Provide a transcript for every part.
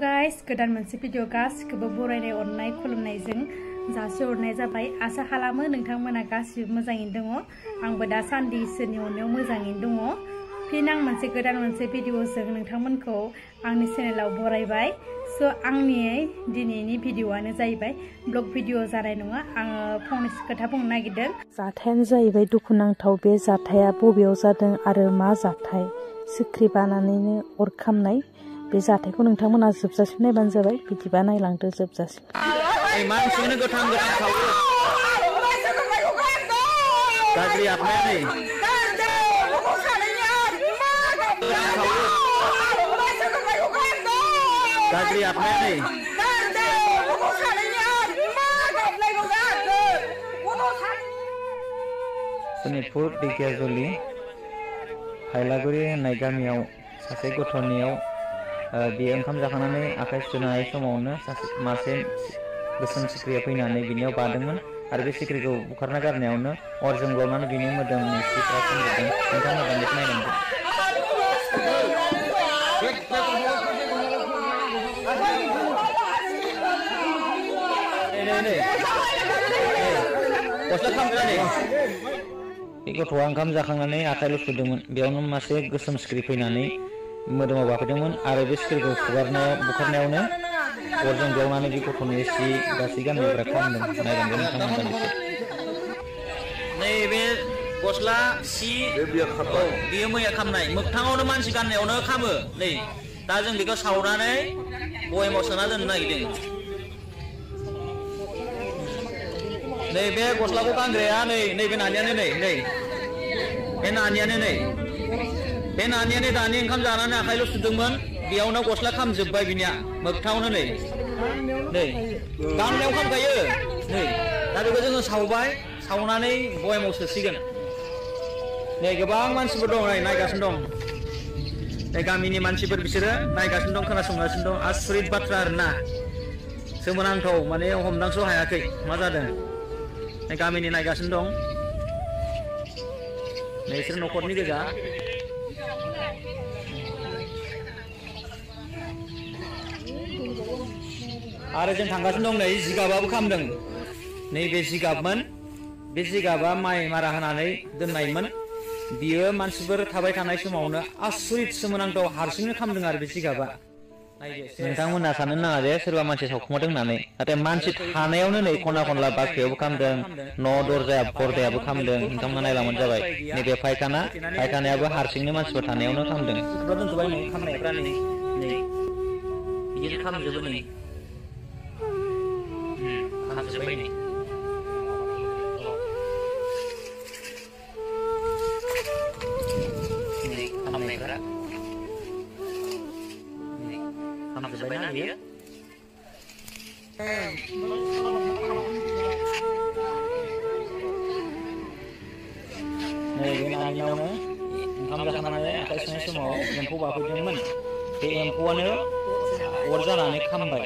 Guys गोदान मोनसे video गासिखौबो बरायनाय अननाय खुलुमनायजों जासिहरनाय जाबाय। आसा खालामो नोंथांमोना गासिबो मोजाङैनो दङ। आंबो दासान्दि इसोरनि अननायाव मोजाङैनो दङ। फिन आं गोदान मोनसे भिडिअजों नोंथांमोनखौ आंनि चेनेलाव बरायबाय। स' आंनि दिनैनि भिडिअआनो जाहैबाय ब्लग भिडिअ जानाय नङा। आङो फंनैसो खोथा बुंनो नागिरदों। जाथायानो जाहैबाय दुखुनांथाव। बे जाथाया बबेयाव जादों आरो मा जाथाय? सिख्रि बानानैनो अर खामनाय। बे जाथायखौ नोंथांमोना जोबजासिम नायबानो जाबाय। बिदिबा नायलांदो जोबजासिम। मानसिनो गोथां गोथां सावो गाज्रि आबनाया गाज्रि आबनाया सनितपुर ढेकियाजुलि हायलागुरि होननाय गामियाव सासे गथ'नियाव बियो ओंखाम जाखांनानै आखाइ सुनाय समावनो मासे गोसोम सिख्रिया फैनानै बिनियाव बादोंमोन आरो बे सिख्रिखौ बुखारना गारनायावनो अर जोंब्लावनानै बिनि मोदोमनि सिफ्रा खामजोबदों। नोंथांमोना दान्दिसे नायलांदो। बे गथ'आ ओंखाम जाखांनानै आखाइल' सुदोंमोन। बेयावनो मासे गोसोम सिख्रि फैनानै मोदोमाव बाफैदोंमोन आरो बे सिख्रिखौ बुखारनायावनो अरजों बेयावनानै बे गथ'नि सि गासै गाननायफ्रा खामदों। नायलांदो नोंथांमोना दान्दिसे। नैबे गस्ला सि बियो मैया खामनाय मोगथाङावनो मानसि गाननायावनो खामो। नै दा जों बेखौ सावनानै बयेमाव सोना दोननो नागिरदों। नै बे गस्लाखौ गानग्राया नैबे नानियानो बे नानियानो बे नानियानो दानि ओंखाम जानानै आखाइल' सुदोंमोन। बेयावनो गस्ला खामजोब्बाय बिनिया मोगथाङावनो नै गाननायाव खामखायो। नै दा बेखौ जोङो सावनानै बयेमाव सोसिगोन। नै गोबां मानसिफोर दं नायगासिनो दं। नै गामिनि मानसिफोर बिसोरो नायगासिनो दं, खोनासंगासिनो दं। आसरित बाथ्रा आरोना, सोमोनांथाव। माने हमदांस' हायाखै मा जादों। नै गामिनि नायगासिनो दं। नोंसोर न'खरनि गोजा। आरो जों थांगासिनो दं। नै जिगाबाबो खामदों। नैबे जिगाबमोन। बे जिगाबा माइ मारा होनानै दोननायमोन। बियो मानसिफोर थाबाय थानाय समावनो आसरित सोमोनांथाव हारसिंनो खामदों आरो बे जिगाबा। नोंथांमोना साननो नाङा जे सोरबा मानसि सावखुमादों होननानै। नाथाय मानसि थानायावनो नै खना खनला बाख्रियावबो खामदों, न' दरजा पर्दायाबो खामदों। नोंथांमोना नायलांबानो जाबाय। नैबे फायखानायाबो हारसिंनो मानसिफोर थानायावनो खामदों। दोनथ'बाय नै खामनायफ्रा नै बिदिनो खामजोबो नै खामजोब्बाय नै। खामनायफ्रा खामजोब्बायना बियो। नै बे नानियावनो ओंखाम जाखांनानै आखाइ सुनाय समाव एम्फौ बाफैदोंमोन। बे एम्फौआनो अर जानानै खामबाय।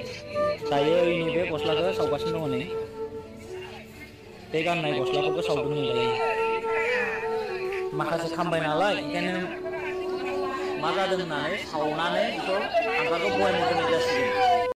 दायो नैबे गस्लाखौ सावगासिनो दङ। नै बे गाननाय गस्लाखौबो सावदों नै दायो। माखासे खामबाय नालाय ओंखायनो मा जादों होननानै सावनानै बेखौ हांगारखौ बयेमाव दोननाय जासिगोन।